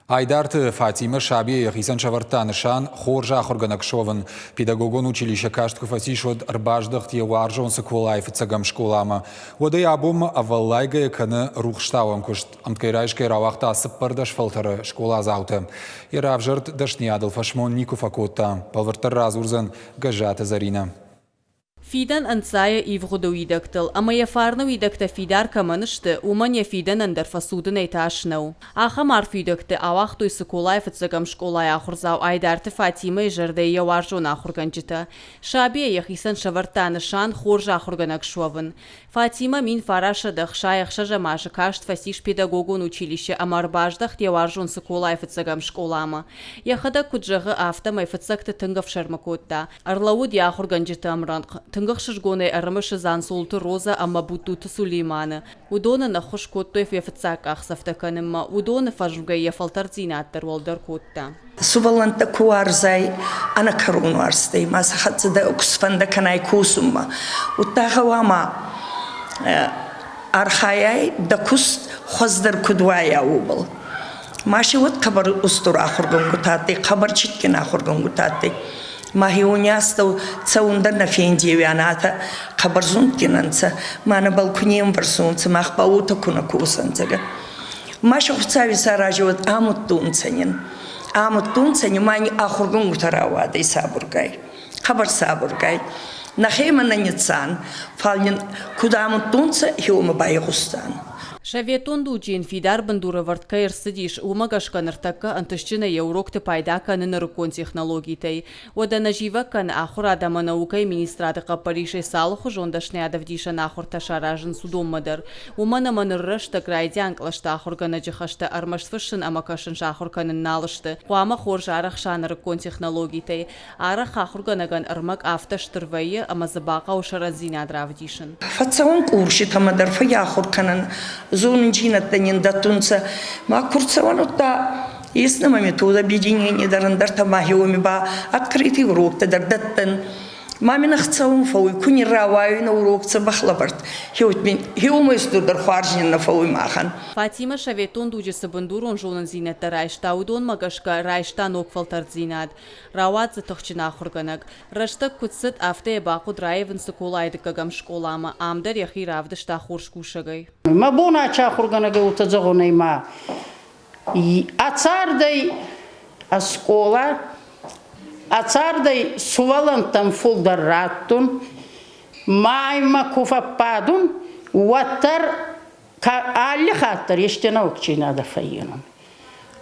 Айдарты Фатимӕ сабийӕ йӕхицӕн сӕвӕрдта нысан хорз ахуыргӕнӕг суӕвын. Педагогон училище каст куы фӕцис, уӕд ӕрбаздӕхт йӕ уарзон Цыколайы фыццӕгӕм скъоламӕ. Уӕдӕй абонмӕ ӕвӕллайгӕйӕ кӕны рухстауӕн куыст. Ӕмткӕй райсгӕ рауагъта 14 фӕлтӕры скъоладзаутӕ. Йӕ равзӕрд дӕсныйадыл фӕсмон никуы фӕкодта. Бӕлвырддӕр радзурдзӕн Гӕззаты Зӕринӕ. Фидӕн ӕнцайы ивгъуыды уидӕгтыл, ӕмӕ йӕ фарны уидӕгтӕ фидар кӕмӕн сты, уымӕн йӕ фидӕнӕн дӕр фӕцудынӕй тас нӕу. Ахӕм арф уидӕгты ауагътой Цыколайы фыццӕгӕм скъолайы ахуырдзау Айдарты Фатимӕйы зӕрдӕйы йӕ уарзон ахуыргӕнджытӕ. Сабийӕ йӕхицӕн сӕвӕрдта нысан хорз ахуыргӕнӕг суӕвын. Фатимӕ 1966 азы каст фӕцис педагогон училище ӕмӕ ӕрбаздӕхт йӕ уарзон Цыколайы фыццӕгӕм скъоламӕ. Йӕхӕдӕг куыд зӕгъы, афтӕмӕй фыццӕгты тынг ӕфсӕрмы кодта. Ӕрлӕууыд йӕ ахуыргӕнджыты ӕмрӕнхъ. Тынг ӕхсызгонӕй ӕрымысы Дзансолты Розӕ ӕмӕ Будтуты Сулейманы. Уыдон ын ӕххуыс кодтой йӕ фыццаг къахдзӕфтӕ кӕнынмӕ. Уыдоны фӕзмгӕ йӕ фӕлтӕрддзинад дӕр уӕлдӕр кодта. Сувӕллӕнттӕ ку уарзай, ӕнӕкӕрон уарзтӕй ма сӕ хӕццӕ дӕ ку сфӕндӕ кӕнай косунмӕ, удта гъӕуама архайай дӕ куст хуӕздӕр куд уайа, уобӕл. Ма си уӕд хъӕбӕр устур ахургӕнгутӕ адтӕй, хъӕбӕр цитгин ахургӕнгутӕ адтӕй. Мӕхеуони астӕу цӕун дӕр нӕ фендеуиан, атӕ хъӕбӕр зундгин ӕнцӕ, ма нӕбӕл ку не мвӕрсунцӕ, мах ба уотӕ ку нӕ косӕнцӕ. Ма сӕ Хуцауи сарази уӕд амудтонцӕ нин. Амудтонцӕ нин, ма ни ахургӕнгутӕ рауадӕй сабургай, хъӕбӕр сабургай. Нӕхемӕ нӕ ниццан, фал нин куд амудтонцӕ, хеуомӕ байгъустан. Советон дуджы йын фидар бындур ӕвӕрд кӕй ӕрцыдис, уымӕ гӕсгӕ ныртӕккӕ ӕнтыстджынӕй йӕ урокты пайда кӕны нырыккон технологитӕй. Уӕдӕ нӕ зивӕг кӕны ахуырад ӕмӕ наукӕйы министрады хъӕппӕрисӕй цы алыхуызон дӕсныйадӕвдисӕн ахуыртӕ саразынц, уыдонмӕ дӕр. Уымӕн ӕмӕ ныры рӕстӕг райдиан кълӕсты ахуыргӕнӕджы хӕстӕ ӕрмӕст фыссын ӕмӕ кӕсын сахуыр кӕнын нал сты. Хъуамӕ хорз арӕхса нырыккон технологитӕй. Арӕх ахуыргӕнӕгӕн ӕрмӕг афтӕ стыр вӕййы, ӕмӕ дзы бахъӕуы сӕрӕндзинад равдисын. Фӕццӕуӕн къурситӕмӕ дӕр фӕййахур кӕнӕн, зонундзийнӕдтӕ нин дӕттунцӕ. Ма ку рцӕуӕн, удта ес нӕмӕ метод объединения дӕр, ӕндӕртӕ ма уоми ба открытый уроктӕ дӕр дӕттӕн. Ма мин ӕхцӕун фӕууй, ку ни рауайуй нӕ урок дзӕбӕх лӕвӕрд. Хеуомӕ устурдӕр хуарз нин нӕ фӕууй махӕн. Фатимӕ советон дуджы цы бындурон зонындзинӕдтӕ райста, уыдонмӕ гӕсгӕ райста ног фӕлтӕрддзинад. Рауад дзы тыхджын ахуыргӕнӕг. Рӕстӕг куыд цыд, афтӕ йӕ бахъуыд раивын Цыколайы дыккӕгӕм скъоламӕ. Ам дӕр йӕхи равдыста хорз кусӕгӕй. Мӕ бон ачи ахуыргӕнӕгӕй уотӕ зӕгъун ма а цардӕй а скъола, а цардӕй сувӕллӕнттӕн фулдӕр раттун, ма имӕ ку фӕббадун, уӕддӕр алли хатт дӕр есте нӕуӕгдзийнадӕ фӕййинун.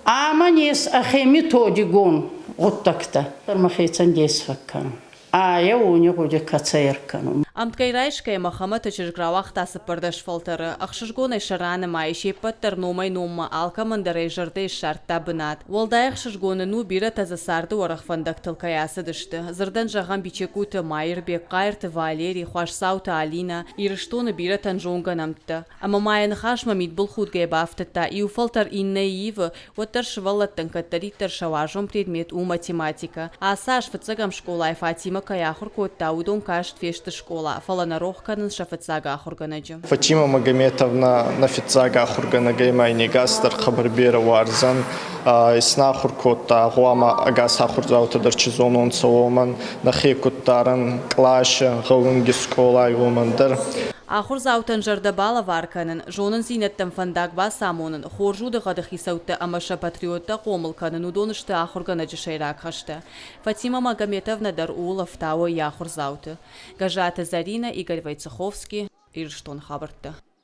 Ӕма ес ӕхе методикон гъуддӕгтӕ. Мӕхецӕн дес фӕккӕнун. Айӕ уони гъуди кӕцӕй ӕркӕнун. Ӕмткӕй райсгӕйӕ Мӕхӕмӕты чызг рауагъта 14 фӕлтӕры. Ӕхсызгонӕй сӕ ранымайы, се ппӕт дӕр номӕй-номмӕ, алкӕмӕн дӕр ӕй зӕрдӕйы ссардта бынат. Уӕлдай ӕхсызгон ын у, бирӕтӕ дзы царды уӕрӕх фӕндӕгтыл кӕй ацыдысты. Дзырдӕн зӕгъӕм, Бичегкуты Маирбег, Хъайырты Валери, Хуасдзауты Алинӕ, Ирыстоны бирӕтӕн зонгӕ нӕмттӕ. Ӕмӕ ма йӕ ныхасмӕ мидбылхудгӕ бафтыдта, иу фӕлтӕр иннӕйы ивы, уӕддӕр сывӕллӕттӕн кӕддӕриддӕр сӕ уарзон предмет у математикӕ. Ацы аз фыццӕгӕм скъолайы Фатимӕ кӕй ахуыр кодта, уыдон каст фесты скъола, фӕлӕ нӕ рох кӕнынц сӕ фыццаг ахуыргӕнӕджы. Фатима Магометовна нӕ фыццаг ахуыргӕнӕгӕй ма не гас дӕр хъӕбӕр берӕ уарзӕн. Иснахур кодта, гъуама ӕгас ахурдзаутӕ дӕр чи зононцӕ, уомӕн нӕхе куд дарӕн къласи, гъӕунги скъолай, уомӕн дӕр. Ахуырдзаутӕн зӕрдӕ балӕвар кӕнын, зонындзинӕдтӕм фӕндаг бацамонын, хорз удыгъӕды хицӕуттӕ ӕмӕ сӕ патриоттӕ хъомыл кӕнын уыдон сты ахуыргӕнӕджы сӕйраг хӕстӕ. Фатимӕ Магометовнӕ дӕр ууыл ӕфтауы йӕ ахуырдзауты. Гӕззаты Зӕринӕ, Игорь Войцеховский, Ирыстоны хабӕрттӕ.